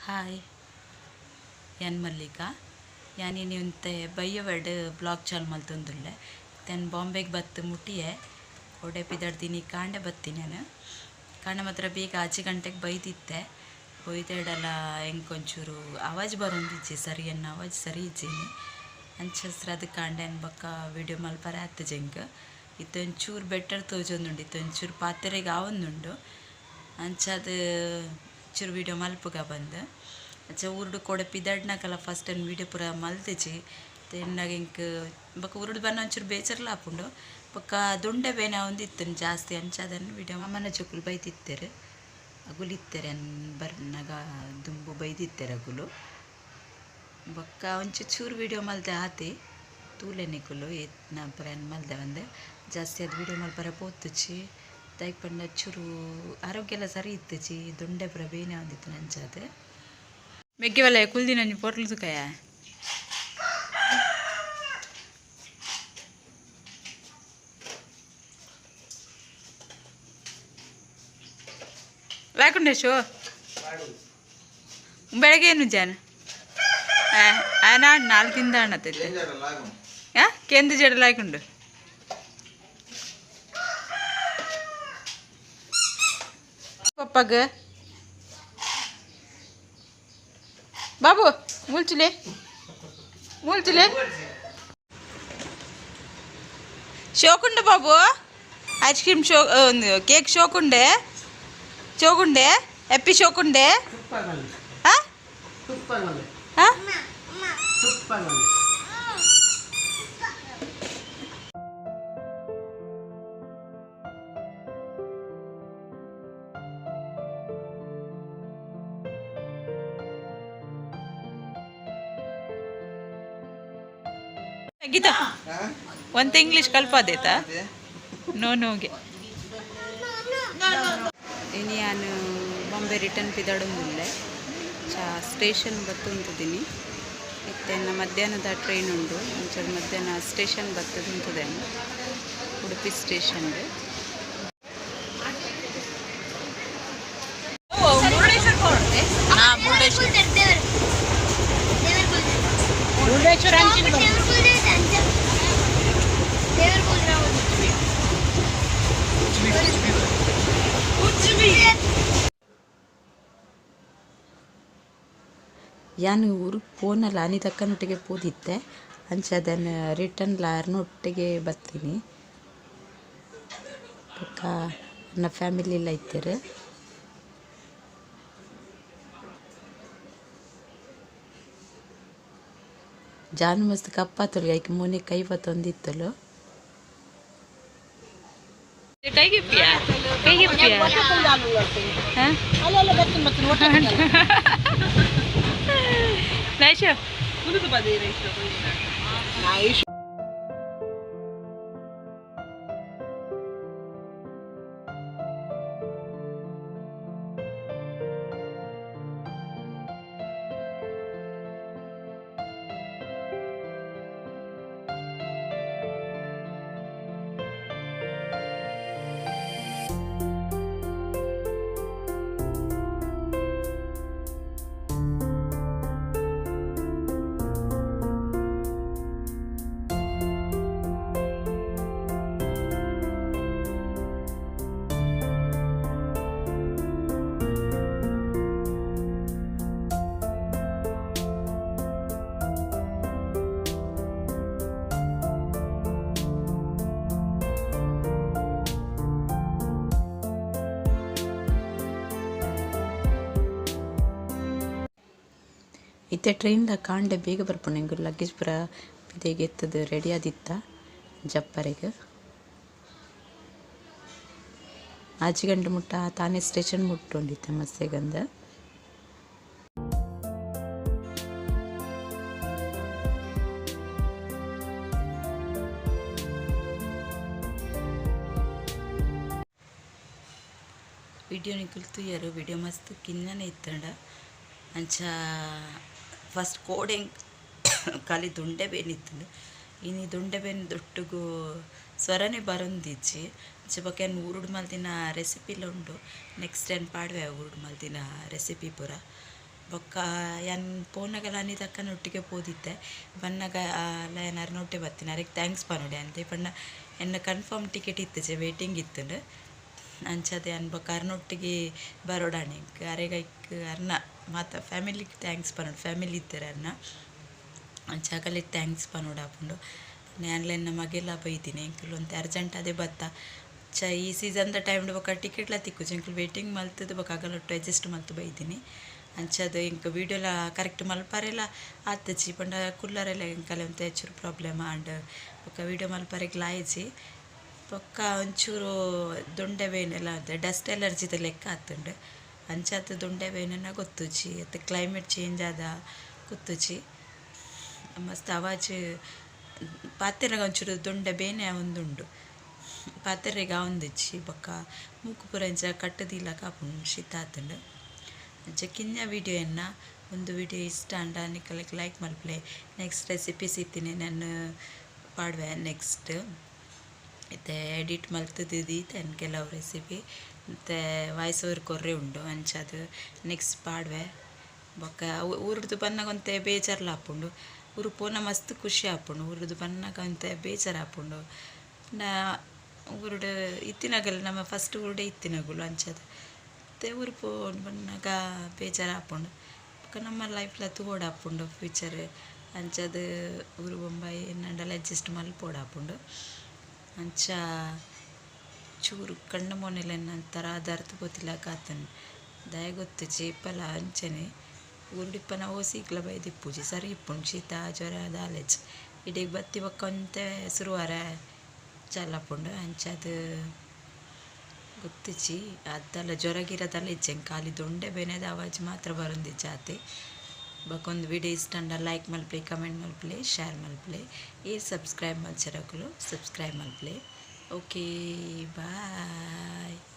Hi, ಯಾನ್ ಮಲ್ಲಿಕಾ. ಯಾನ್ ಇನಿ ಒಂತೆ ಬಯ್ಯವಡ್ ಬ್ಲಾಗ್ ಚಾಲು ಮಲ್ತೊಂದುಲ್ಲೆ. ತೆನ್ ಬಾಂಬೆಗ್ ಬತ್ತು ಮುಟ್ಟಿಯೆ ಕೋಡೆ ಪಿದಡ್ದಿನಿ ಕಾಂಡೆ ಬತ್ತಿ ನಾನು. ಕಾಂಡೆ ಮಾತ್ರ ಬೇಗ 6 ಗಂಟೆಗೆ ಬೈದಿತ್ತೆ. ಬೊಯ್ದೆಡಲ ಎಂಕೊಂಚೂರು ಆವಾಜ್ ಬರೊಂದಿಜ್ಜಿ, ಸರಿ ಎನ್ನ ಆವಾಜ್ ಸರಿ ಇಜ್ಜಿ. ಅಂಚಸ್ರ ಅದು ಕಾಂಡೆ ಬೊಕ್ಕ ವಿಡಿಯೋ ಮಲ್ಪರೆ ಆತುಜಿ ಎಂಕ್. ಇತ್ತೆ ಒಂಚೂರು ಬೆಟರ್ ತೋಜೊಂದುಂಡು, ಇತ್ತೆ ಒಂಚೂರು ಪಾತೆರೆಗ್ ಆವೊಂದುಂಡು. ಅಂಚಾದ್ ಚೂರು ವಿಡಿಯೋ ಮಲ್ಪುಗ ಬಂದು. ಅಂಚ ಊರುಡು ಕೋಡೆ ಪಿದಡ್ನಕಲ ಫಸ್ಟ್ ಟೈಮ್ ವಿಡಿಯೋ ಪೂರ ಮಲ್ತಿಜಿ. ತೆನ್ನಾಗ ಎಂಕ್ ಬೊಕ್ಕ ಊರುಡು ಬನ್ನ ಒಂಚೂರು ಬೇಜಾರ್ಲ ಆಪುಂಡು. ಬೊಕ್ಕ ದುಂಡೆ ಬೇನೆ ಆವೊಂದಿತ್ತಿನ ಜಾಸ್ತಿ, ಅಂಚಾದನ್ ವಿಡಿಯೋ. ಅಮ್ಮನ ಜೋಕುಲು ಬೈದಿತ್ತೆರ್, ಅಗುಲು ಇತ್ತೆರ್ ಬರ್ನಗ ದುಂಬು ಬೈದಿತ್ತೆರ್ ಅಗುಲು. ಬೊಕ್ಕ ಒಂಚೂರು ಚೂರು ವಿಡಿಯೋ ಮಲ್ತೆ ಆತೆ ತೂಲೆ ನಿಕುಲು ಏತ್ನ ಪೂರ ಮಲ್ದೆ ಬಂದೆ. ಜಾಸ್ತಿ ಅದು ವಿಡಿಯೋ ಮಲ್ಪರೆ ಪೋತುಜಿ. ದಾಯೆಗ್ ಪಂಡ ಚೂರು ಆರೋಗ್ಯ ಎಲ್ಲ ಸರಿ ಇತ್ತುಜಿ, ದುಂಡೆ ಪೂರ ಬೇನೆ ಆವೊಂದಿತ್ತಿನ ಅಂಚಾದ್. ಮೆಗ್ಗೆ ಬಲ್ಲ ಕುಲ್ದಿನ ಒಂಜಿ ಪೊರ್ಲು ತುಕಯ. ಲಾಕುಂಡೆ ಶೋ ಬೆಳಗ್ಗೆ ಏನು ಜಾನ ನಾಡು ನಾಲ್ಕು ತಿಂದ ಅಣ್ಣತೈತೆ ಕೇಂದ್ರ ಜಡ ಲಾಯ್ಕುಂಡು. ಪಪ್ಪಗ ಬಾಬು ಮುಲ್ಚುಲೆ ಮುಲ್ಚುಲೆ ಶೋಕುಂಡು ಬಾಬು. ಐಸ್ ಕ್ರೀಮ್ ಶೋ ಕೇಕ್ ಶೋಕುಂಡೆ ಚೋಗುಂಡೆ ಎಪ್ಪಿ ಶೋಕುಂಡೆ. ಹಾಂ ಹಾಂ ಗೀತಾ ಒಂತ ಇಂಗ್ಲೀಷ್ ಕಲ್ಪಾದೇತಾ ನೋ ನೋಗೆ. ಇನಿ ಯಾನು ಬಾಂಬೆ ರಿಟರ್ನ್ ಪಿದಡೊಂದುಲ್ಲೆ. ಚಾ ಸ್ಟೇಷನ್ ಬತ್ತುಂತುದಿನಿ. ಇತ್ತೆ ಎನ್ನ ಮಧ್ಯಾಹ್ನದ ಟ್ರೈನ್ ಉಂಡು. ಅಂಚ ಮಧ್ಯಾಹ್ನ ಸ್ಟೇಷನ್ ಬತ್ತುಂತುದೇನು ಉಡುಪಿ ಸ್ಟೇಷನ್. ಯಾನ್ ಊರು ಪೋನಲ ಆನಿದಕ್ಕನೊಟ್ಟಿಗೆ ಪೋದಿತ್ತೆ. ಅಂಚ ಅದನ್ನು ರಿಟರ್ನ್ ಲಾರ್ನೊಟ್ಟಿಗೆ ಬತ್ತೀನಿ. ಬೊಕ್ಕ ನನ್ನ ಫ್ಯಾಮಿಲಿ ಎಲ್ಲ ಇತ್ತೆರ್. ಜಾನು ಮಸ್ತ್ ಕಪ್ಪಾತೊಲು, ಐಕ್ ಮೋನೆ ಕೈ ಪತ್ತೊಂದಿತ್ತಲು. ಕೈಗಿಪ್ಪಿಯಾ ಕೈಗಿಪ್ಪಿಯಾ? ನೈಶು. ಇತ್ತೆ ಟ್ರೈನ್ದ ಕಾಂಡೆ ಬೇಗ ಬರ್ಪುಂಡು. ಎಂಕ್ ಲಗೇಜ್ ಪೂರ ಪಿದಯಿಗ್ ಎತ್ತುದು ರೆಡಿ ಆದಿತ್ತ ಜಪ್ಪರೆಗ್. 6 ಗಂಟೆ ಮುಟ್ಟ ತಾನೇ ಸ್ಟೇಷನ್ ಮುಟ್ಟೊಂದಿತ್ತೆ ಮಸ್ತೆಗಂದ. ವಿಡಿಯೋ ನಿಕುಲು ತೂಯರ್, ವಿಡಿಯೋ ಮಸ್ತ್ ಕಿನ್ನನೆ ಇತ್ತಂಡ. ಅಂಚ ಫಸ್ಟ್ ಕೋಡೆ ಖಾಲಿ ದುಂಡೆ ಬೇನಿತ್ತುಂಡು. ಇನಿ ದುಂಡೆ ಬೇನೆ ದೊಟ್ಟುಗು ಸ್ವರನೇ ಬರೊಂದಿಜ್ಜಿ. ಅಂಚ ಬೊಕ ಯಾನ್ ಊರುಡು ಮಲ್ದಿನ ರೆಸಿಪಿಲ ಉಂಡು. ನೆಕ್ಸ್ಟ್ ಟೈಮ್ ಪಾಡುವೆ ಊರುಡು ಮಲ್ದಿನ ರೆಸಿಪಿ ಪೂರ. ಬೊಕ್ಕ ಯಾನ್ ಪೋನಗಲ ಅನಿತಕ್ಕನ ಒಟ್ಟಿಗೆ ಪೋದಿತ್ತೆ. ಬನ್ನಗ ಯಾನ್ ಅರ್ನೊಟ್ಟೆ ಬತ್ತಿನ ಅರೆಗ್ thanks ಪನೊಡೆ ಅಂತೆ ಪಂಡ ಎನ್ನ ಕನ್ಫರ್ಮ್ ಟಿಕೆಟ್ ಇತ್ತುಜೆ ವೇಟಿಂಗ್ ಇತ್ತುಂಡು. ಅಂಚಾದ್ ಯಾನ್ ಬೊಕ್ಕ ಅರ್ನೊಟ್ಟಿಗೆ ಬರೋಡಾಣೆ ಅರೆಗ್ ಐಕ್ ಅರ್ನ ಮಾತ ಫ್ಯಾಮಿಲಿಗ್ thanks ಪನೊಡು. ಫ್ಯಾಮಿಲಿ ಇತ್ತೆರ್ ಅರ್ನ ಅಂಚ ಅಗಲೆಗ್ thanks ಪನೊಡಾಪುಂಡು. ಯಾನ್ಲ ಎನ್ನ ಮಗೆಲ ಬೈದಿನಿ ಎಂಕುಲು ಒಂತೆ ಅರ್ಜೆಂಟ್ ಅದೇ ಬತ್ತ. ಚ ಈ ಸೀಸನ್ದ ಟೈಮ್ಡ್ ಬೊಕ್ಕ ಟಿಕೆಟ್ಲ ತಿಕ್ಕುಜಿ ಎಂಕುಲು ವೇಟಿಂಗ್ ಮಲ್ತುದು ಬೊಕ್ಕ ಅಗಲೊಟ್ಟು ಅಡ್ಜಸ್ಟ್ ಮಲ್ತ್ ಬೈದಿನಿ. ಅಂಚಾದ್ ಎಂಕ್ ವೀಡಿಯೋಲ ಕರೆಕ್ಟ್ ಮಲ್ಪರೆಲ ಆತುಜಿ ಪಂಡ ಕುಲ್ಲರೆಲ ಎಂಕಲೆ ಒಂತೆ ಚೂರು ಪ್ರಾಬ್ಲಮ್ ಆಂಡ್. ಬೊಕ್ಕ ವೀಡಿಯೋ ಮಲ್ಪರೆಗ್ಲ ಆಯಿಜಿ. ಬೊಕ್ಕ ಒಂಚೂರು ದೊಂಡೆ ಬೇನೆಲ ಡಸ್ಟ್ ಎಲರ್ಜಿದ ಲೆಕ್ಕ ಆತುಂಡು. ಅಂಚಾದ್ ದೊಂಡೆ ಬೇನೆನ ಗೊತ್ತುಜಿ ಅತ್ ಕ್ಲೈಮೇಟ್ ಚೇಂಜ್ ಆದ ಗೊತ್ತುಜಿ. ಮಸ್ತ್ ಅವಾಜ್ ಪಾತೆರ್ನಗ ಒಂಚೂರು ದೊಂಡೆ ಬೇನೆ ಆವೊಂದುಂಡು. ಪಾತೆರೆಗ್ ಆವೊಂದಿಜ್ಜಿ ಬೊಕ್ಕ ಮೂಕು ಪೂರ ಇಂಚ ಕಟ್ಟುದೀಲಕ ಆಪುಂಡು ಶೀತ ಆತುಂಡು. ಅಂಚ ಕಿನ್ಯ ವೀಡಿಯೋ ಎನ್ನ ಉಂದು ವೀಡಿಯೋ ಇಷ್ಟ ಆಂಡ ನಿಕಲೆಗ್ ಲೈಕ್ ಮಲ್ಪುಲೆ. ನೆಕ್ಸ್ಟ್ ರೆಸಿಪೀಸ್ ಇತ್ತಿನಿ ನಾನು ಪಾಡುವೆ ನೆಕ್ಸ್ಟ್. ಇತ್ತೆ ಎಡಿಟ್ ಮಲ್ತುದು ದೀತೆನ್ ಕೆಲವು ರೆಸಿಪಿ ಇತ್ತೆ ವಾಯ್ಸ್ ಓವರ್ ಕೊರ್ರೆ ಉಂಡು. ಅಂಚಾದ್ ನೆಕ್ಸ್ಟ್ ಪಾಡುವೆ. ಬೊಕ್ಕ ಊರುಡ್ದು ಬನ್ನಗ ಒಂತೆ ಬೇಜಾರ್ಲ ಆಪುಂಡು. ಊರು ಪೋನ ಮಸ್ತ್ ಖುಷಿ ಆಪುಂಡು. ಊರುಡ್ದು ಬನ್ನಗ ಒಂತೆ ಬೇಜಾರ್ ಆಪುಂಡು. ಊರುಡು ಇತ್ತಿನಗಲ್ ನಮ್ಮ ಫಸ್ಟ್ ಊರುಡೆ ಇತ್ತಿನಗುಲು ಅಂಚಾದ್ ಇತ್ತೆ ಊರು ಪೋವೊಂದು ಬನ್ನಗ ಬೇಜಾರ್ ಆಪುಂಡು. ಬೊಕ್ಕ ನಮ್ಮ ಲೈಫ್ಲ ತೂವೊಡಾಪುಂಡು ಫ್ಯೂಚರ್. ಅಂಚಾದ್ ಊರು ಬೊಂಬಾಯಿ ಎನ್ನಂಡಲ ಅಡ್ಜಸ್ಟ್ ಮಲ್ಪೊಡಾಪುಂಡು. ಅಂಚ ಚೂರು ಕಣ್ಣು ಮೋನೆಲೆನ್ ಒಂಥರ ದರ್ತ್ ಪೋತಿಲಕ ಆತುಂಡು. ದಾಯೆ ಗೊತ್ತುಜಿ ಇಪ್ಪಲ ಅಂಚನೆ ಊರುಡಿಪ್ಪನ ಒವು ಸೀಕ್ಲ ಬೈದಿಪ್ಪುಜಿ ಸರಿ ಇಪ್ಪುಂಡು ಶೀತ ಜ್ವರ ದಾಲ ಇಜ್ಜಿ. ಇಡೆಗ್ ಬತ್ತಿ ಬೊಕ್ಕ ಒಂತೆ ಸುರುವಾರ ಚಾಲಾಪುಂಡು. ಅಂಚಾದ್ ಗೊತ್ತುಜಿ ಅತ್ತಲ ಜ್ವರ ಗಿರ ದಾಲ ಇಜ್ಜಿ ಎಂಕ್ ಖಾಲಿ ದೊಂಡೆ ಬೇನೆದ ಅವಾಜ್ ಮಾತ್ರ ಬರೊಂದಿಜ್ಜಿ ಆತೆ. ಬೊಕ ಉಂದು ವಿಡಿಯೋ ಇಷ್ಟ ಆಂಡ ಲೈಕ್ ಮಲ್ಪುಲೆ, ಕಮೆಂಟ್ ಮಲ್ಪುಲೆ, ಶೇರ್ ಮಲ್ಪುಲೆ. ಏರ್ ಸಬ್ಸ್ಕ್ರೈಬ್ ಮಲ್ಚರಕುಲು ಸಬ್ಸ್ಕ್ರೈಬ್ ಮಲ್ಪುಲೆ. Okay bye.